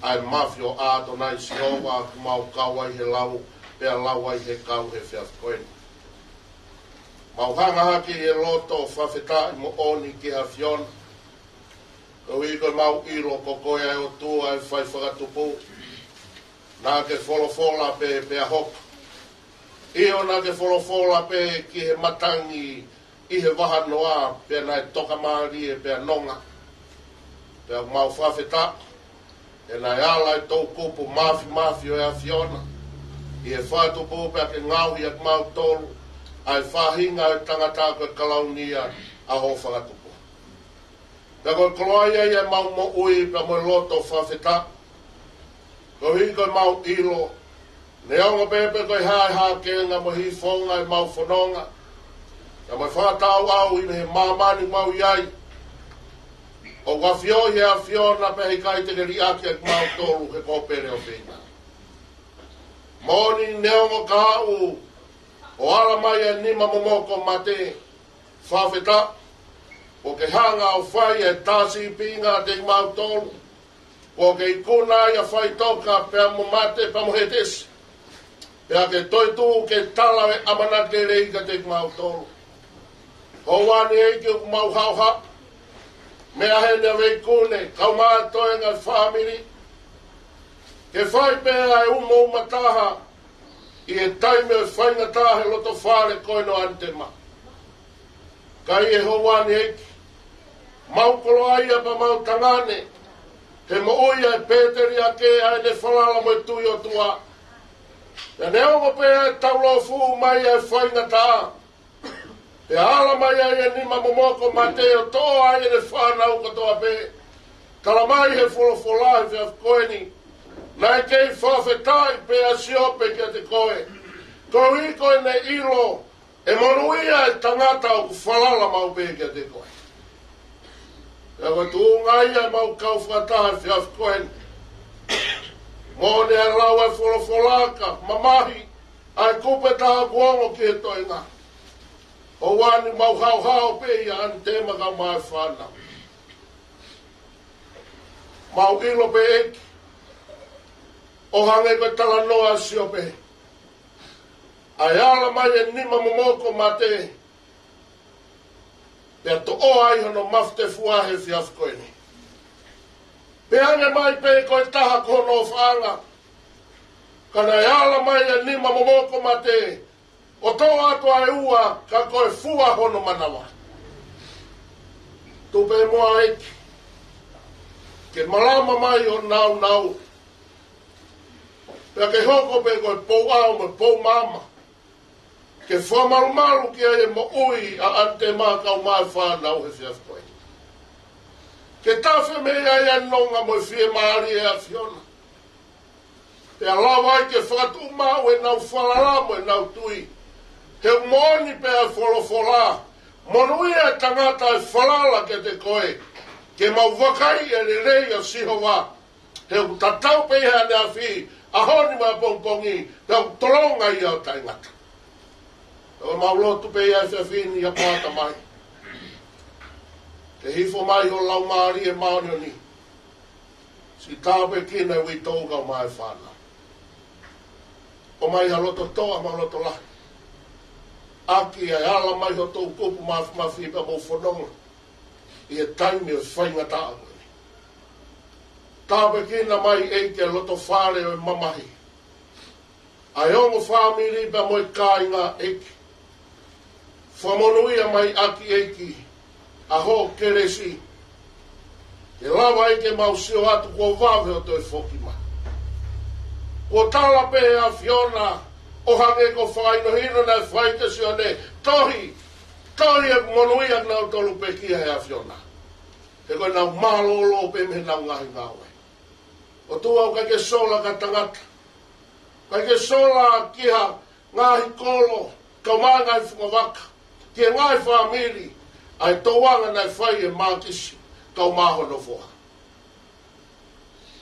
ʻa e mafi ʻo ʻAtonai Sihova, ʻoku mau kau ai he lau, pea lau ai he kau he efiafi ko eni. Mau hanga hake ʻi he loto fakafetaʻi moʻoni ki he ʻAfiona. Koeʻuhi ko ʻemau ʻilo ko koe ʻa e ʻOtua ʻa e fai fakatupu. Naʻa ke folofola pē pea hoko. ʻIo, naʻa ke folofola pē ki he matangi ʻi he vahanoa, pea naʻe tokamālie pea nonga. Pea ʻoku mau fakafetaʻi he naʻe ala ʻa e toʻukupu māfimafi ʻo e ʻAfiona ʻi he fakatupu, pea ke ngaohi ʻa kimautolu ʻa e faʻahinga ʻo e tangata ko e kalauni ia ʻa hoʻo fakatupu. Pea ko e koloaʻia ia ʻemau moʻui pea mo e loto fakafetaʻi. Koeʻuhi ko ʻemau ʻilo, neongo pē pe ko e hā e hākenga mo e hīfonga ʻemau fononga, pea mo e fakatauʻau ʻi he māmani ʻoku mau ʻi ai, ʻoku ʻafioʻi ʻe he ʻAfiona pea ʻe ʻikai te ke liʻaki ʻa kimautolu he ko ho pele ʻofeina. Moʻoni, neongo ka haʻu ʻo ala mai ʻa e nima momoko mate, fakafetaʻi, kuo ke hanga ʻo fai ʻa e tā sīpinga ʻiate kimautolu, kuo ke ikuna ai ʻa faʻitoka pea mo mate pea mo hetesi, pea ke toetuʻu ke tala ʻa e ʻamanaki lelei kiate kimautolu. ʻOua ni ʻEiki ʻoku mau haohaʻa, meʻa heni ʻa Veikune, kau mai ʻa e toenga ʻo e fāmili, ke fai pē ʻa e umoumataha ʻi he taimi ʻo e faingataʻa he loto fale ko eni ʻo Anitema. Ka ʻi he ʻoua ni ʻEiki, mau koloaʻia pea mau tangane he moʻui ʻa e pēteliake ʻa ʻene falala mo e tui ʻOtua. Pea neongo pē ʻa e taulōfuʻu mai ʻa e faingataʻa, pea ala mai ai ʻa e nima momoko mate ʻo toʻo ai ʻene fānau kotoa pē, tala mai he folofola he efiafi ko eni, naʻe kei fakafetaʻi pē ʻa Siope kiate koe, koeʻuhi ko ʻene ʻilo ʻe monūʻia ʻa e tangata ʻoku falala maʻu pē kiate koe. Pea ko e tuʻunga ia ʻemau kau fakataha he efiafi ko eni. Moʻoni ʻa e lau ʻa e folofola ka mamahi ʻa e kupu ʻe taha kuo ongo ki he toenga. ʻOua ni mau haohaoa pē ʻia Anitema kau mai ʻa e fānau. Mau ʻilo pē ʻEiki, ʻo hangē ko e talanoa ʻa Siope, ʻa e ala mai ʻa e nima momoko mate, pea toʻo ai hono mafutefua he efiafi ko eni. Pea hangē mai pē ko e taha ko hono ʻofaʻanga, ka naʻe ala mai ʻa e nima momoko mate, ʻo toʻo atu ʻa e ua ka ko e fua hono manava. Tuku pē muʻa ʻEiki, ke malama mai ʻo nāunau, pea ke hoko pē ko e pou ʻao mo e pou maama, ke fakamalumalu ki ai e moʻui ʻa ʻAnitema kae ʻumaʻā e fānau he efiafi ko eni. Ke tafe mei ai ʻa e nonga mo e fiemālie ʻa e ʻAfiona. Pea lava ai ke fakatuʻumaʻu ʻenau falala mo ʻenau tui. He ʻoku moʻoni pē ʻa e folofola, monūʻia e tangata ʻe falala kiate koe. Ke mau vakaiʻi e lelei ʻo Sihova. He ʻoku tatau pē ia ʻaneafi, ʻaho ni mo e ʻapongipongi, pea ʻoku tolonga ia ʻo taʻengata. ʻOku mau lotu pē ia he efiafi ni, ʻa e Tamai, ke hifo mai ho Laumālie Māʻoniʻoni, siʻi tāpuekina e uitou kae ʻumaʻā e fānau. ʻOmai ha loto toʻa mo e loto lahi, ʻaki ʻa e ala mai ho toʻukupu māfimafi pea mo e fononga ʻi he taimi ʻo e faingataʻa ko eni. Tāpuekina mai ʻEiki e loto fale ʻo e mamahi, ʻa e ongo fāmili pea mo e kāinga ʻEiki. Fakamonūʻia mai ʻaki ʻEiki ʻa hoʻo kelesi, ke lava ai ke mau sio atu kuo vave hoʻo toe foki mai. Kuo tala pē ʻe he ʻAfiona, ʻo hangē ko e fakahinohino naʻe fai kia Sione, tohi, tohi ʻoku monūʻia kinautolu ʻoku pekia ʻe he ʻAfiona. He ko ʻenau mālōlō pē mei heʻenau ngaahi ngāue. ʻOtua, ʻoku ʻikai ke sola ki ha tangata, ʻikai ke sola ki ha ngaahi kolo, kae ʻumaʻā e ngaahi fungavaka, ki he ngaahi fāmili, ʻa e tōʻonga naʻe fai ʻe Mākisi kae ʻumaʻā hono foha.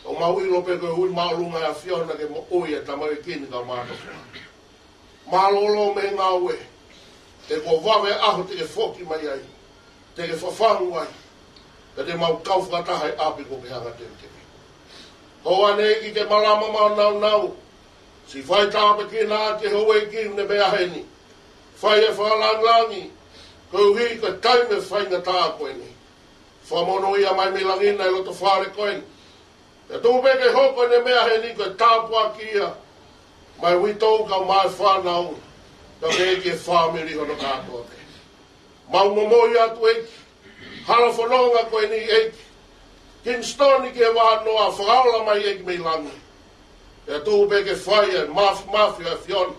ʻOku mau ʻilo pē ko e ui māʻolunga ʻa e ʻAfiona ki he moʻui ʻa e tamaioʻeiki ni kae ʻumaʻā hono foha. Mālōlō mei he ngāue, he kuo vave e ʻaho te ke foki mai ai, te ke fafangu ai, pea te mau kau fakataha he ʻapi kuo ke hanga ʻo teuteu. Houʻeiki, ke malama maʻu nāunau, siʻi fai tāpuekina ʻaki e houʻeiki ni mei heni. Fai e fakalāngilangi, koeʻuhi ko e taimi ʻo e faingataʻa ko eni. Fakamonūʻia mai mei langi na e loto fale ko eni. Pea tuku pē ke hoko ʻene meʻa heni ko e tāpuaki ia maʻa e uitou kae ʻumaʻā e fānau, pea pehē ki he fāmili hono kātoa pē. Mau momoi atu ʻEiki, hala fononga ko eni ʻEiki, Kinisitoni ki he vahanoa, fakaola mai ʻEiki mei langi. Pea tuku pē ke fai e māfimafi ʻa e ʻAfiona,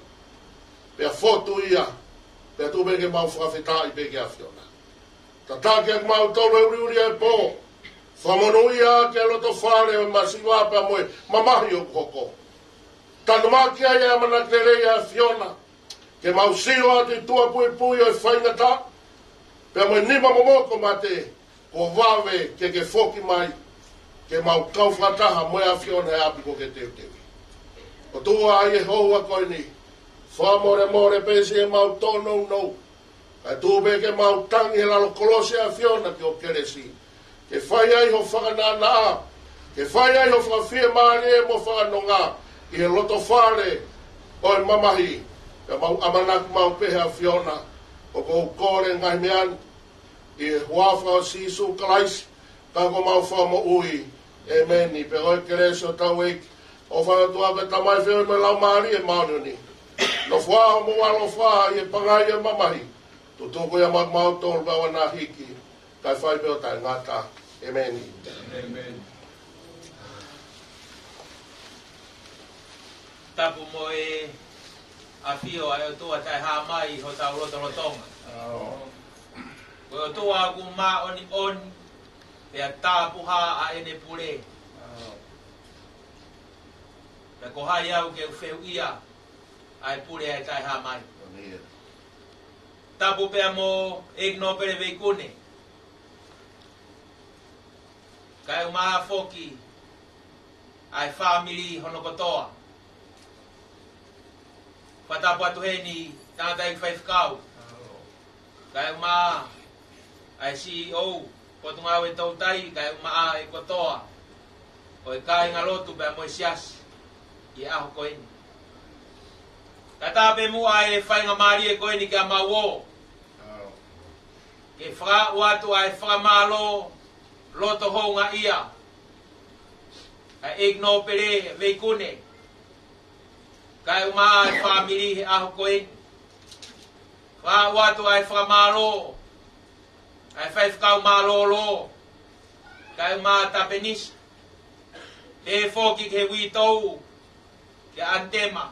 pea fotu ia, pea tuku pē ke mau fakafetaʻi pē ki he ʻAfiona. Tataki ʻa kimautolu he uliuli ʻa e pō. Fakamonūʻia ʻaki e loto fale ʻo e masiva pea mo e mamahi ʻoku hoko. Tanumaki ai e ʻamanaki lelei ʻa e ʻAfiona, ke mau sio atu ʻi tuʻa puipui ʻo e faingataʻa, pea mo e nima momoko mate, kuo vave ke ke foki mai, ke mau kau fakataha mo e ʻAfiona he ʻapi kuo ke teuteu. ʻOtua, ʻi he houa ko eni, fakamolemole pē siʻemau tōnounou, kae tuku pē ke mau tangi he lalo kolosi ʻa e ʻAfiona ki hoʻo kelesi. Ke fai ai ho fakanānaʻa, ke fai ai ho fakafiemālie mo fakanonga ʻi he loto fale ʻo e mamahi. Pea mau ʻamanaki maʻu pē he ʻAfiona, ʻoku ou kole e ngaahi meʻa ni ʻi he huafa ʻo Sīsū Kalaisi, ko homau Fakamoʻui. ʻĒmeni. Pea ko e kelesi ʻa hotau ʻEiki, ʻofa ʻa e ʻOtua ko e Tamai, feohi mo e Laumālie Māʻoniʻoni, nofoʻia mo ʻaloʻofa ʻi he pangai ʻo e mamahi, tutuku ia maʻa kimautolu pea ʻoua naʻa hiki, kae fai pē ʻo taʻengata. ʻĒmeni. ʻĒmeni. Tapu mo e ʻafio ʻa e ʻOtua taʻehāmai ʻi hotau lotolotonga. Ko e ʻOtua ʻoku māʻoniʻoni, pea tapuhā ʻa ʻene pule. Pea ko hai au ke u fehuʻia ʻa e pule ʻa e taʻehāmai? Tapu pea mo ʻEiki Nōpele Veikune, kae ʻumaʻā foki ʻa e fāmili hono kotoa. Fakatapu atu heni tangataʻeiki faifekau, kae ʻumaʻā ʻa e C E O, Potungāue Toutai, kae ʻumaʻā e kotoa ʻo e kāingalotu pea mo e siasi ʻi he ʻaho ko eni. Kae ʻatā pē muʻa e faingamālie ko eni ke mau ō ke fakaaʻu atu ʻa e fakamālō loto houngaʻia ʻa ʻEiki Nōpele Veikune, kae ʻumaʻā e fāmili he ʻaho ko eni. Fakaaʻu atu ʻa e fakamālō ʻa e faifekau mālōlō, kae ʻumaʻā Tapenisi, pehē foki ki he uitou, kia ʻAnitema.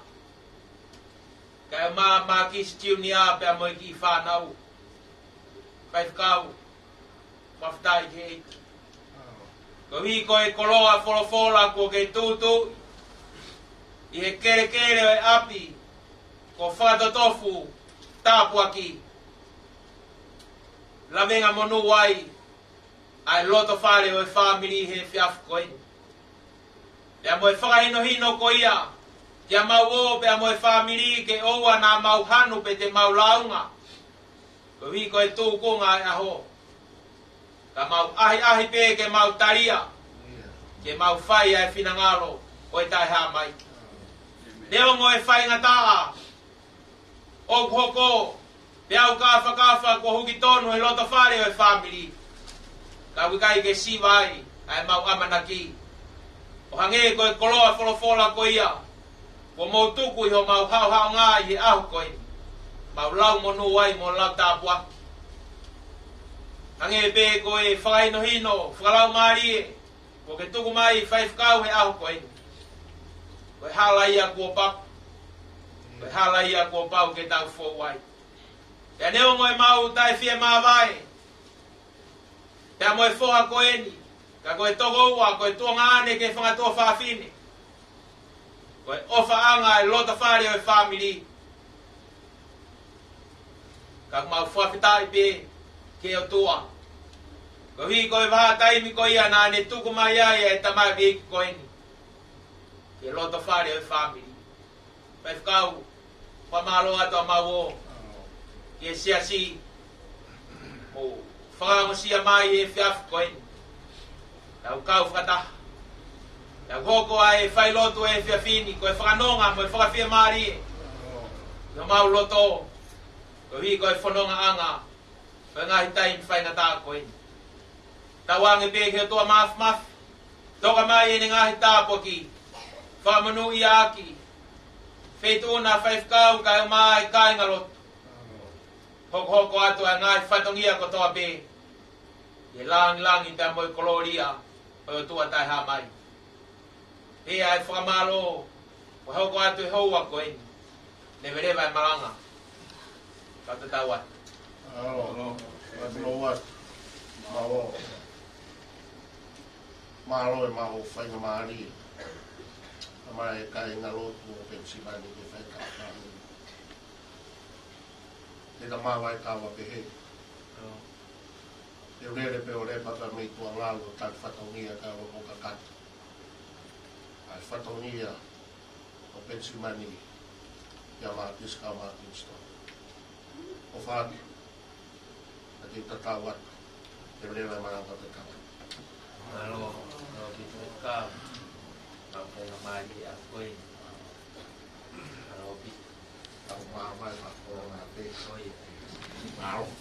Kae ʻumaʻā Mākisi Junior pea mo e kiʻi fānau. Faifekau, fakafetaʻi ki he ʻEiki. Koeʻuhi ko e koloa folofola kuo ke tuʻutuʻu ʻi he kelekele ʻo e ʻapi, ko Fakatotofu Tāpuaki. Lavengamonū ai ʻa e loto fale ʻo e fāmili he efiafi ko eni. Pea mo e fakahinohino ko ia, kia mau ō pea mo e fāmili ke ʻoua naʻa mau hanu pe te mau lāunga. Koeʻuhi ko e tūkunga ʻo e ʻaho. Ka mau ʻahiʻahi pē ke mau talia, ke mau fai ʻa e finangalo ʻo e Taʻehāmai. Neongo e faingataʻa ʻoku hoko, pea ʻoku kafakafa kuo huki tonu he loto fale ʻo e fāmili. Ka ʻoku ʻikai ke siva ai ʻa e mau ʻamanaki. ʻO hangē ko e koloa folofola ko ia kuo mou tuku ʻi homau haʻohaʻonga ʻi he ʻaho ko eni. Mau lau monū ai mo lau tāpuaki. Hangē pē ko e fakahinohino fakalaumālie kuo ke tuku mai Faifekau he ʻaho ko eni. Ko e hala ia kuo pau. Ko e hala ia kuo pau ke tau fou ai. Pea neongo ʻemau taʻefiemāvae pea mo e foha ko eni, ka ko e tokoua, ko e tuongaʻane ki he fanga tuofāfine. Ko e ʻofaʻanga ʻo e loto fale ʻo e fāmili. Ka ʻoku mau fakafetaʻi pē ki he ʻOtua. Koeʻuhi ko e vahaʻa taimi ko ia naʻa ne tuku mai ai ʻa e tamaioʻeiki ko eni ki he loto fale ʻo e fāmili. Faifekau, fakamālō atu ʻa mau ō ki he siasi ʻoku fakaongosia mai he efiafi ko eni. Tau kau fakataha. Tau hoko ʻa e failotu he efiafi ni, ko e fakanonga mo e fakafiemālie ʻi homau loto. Koeʻuhi ko e fonongaʻanga ʻo e ngaahi taimi faingataʻa ko eni. Tauange pē ki he ʻOtua Māfimafi, toka mai ʻene ngaahi tāpuaki, fakamonūʻia ʻaki Feituʻuna, Faifekau kae ʻumaʻā e kāingalotu. Hokohoko atu ʻa e ngaahi fatongia kotoa pē ʻi he langilangi pea mo e kolōlia ʻo e ʻOtua Taʻehāmai. Pea ʻi he fakamālō kuo hoko atu he houa ko eni, leveleva e malanga. Kau tatau atu. Mālō. Mālō. Mālō. Mālō ʻemau faingamālie. Kae ʻumaʻā e kāingalotu ʻo Penisilivania ke fai e kau fāmili. Te ta mavae kava pehē. Te u lele pē ʻo lepa pē mei tuʻa ngalo ʻo tali fatongia kae ʻoua kuo kakato ʻa e fatongia ʻo Penisilivania kia Mākisi kae ʻumaʻā Kinisitone. ʻOfa atu, ka te u tatau atu, te u lele mai ʻo tatau atu. Mālō, mālō ʻaupito e kau, kau faingamālie ʻa koe. Mālō ʻaupito. Kau mavae, kau mavae. Mālō.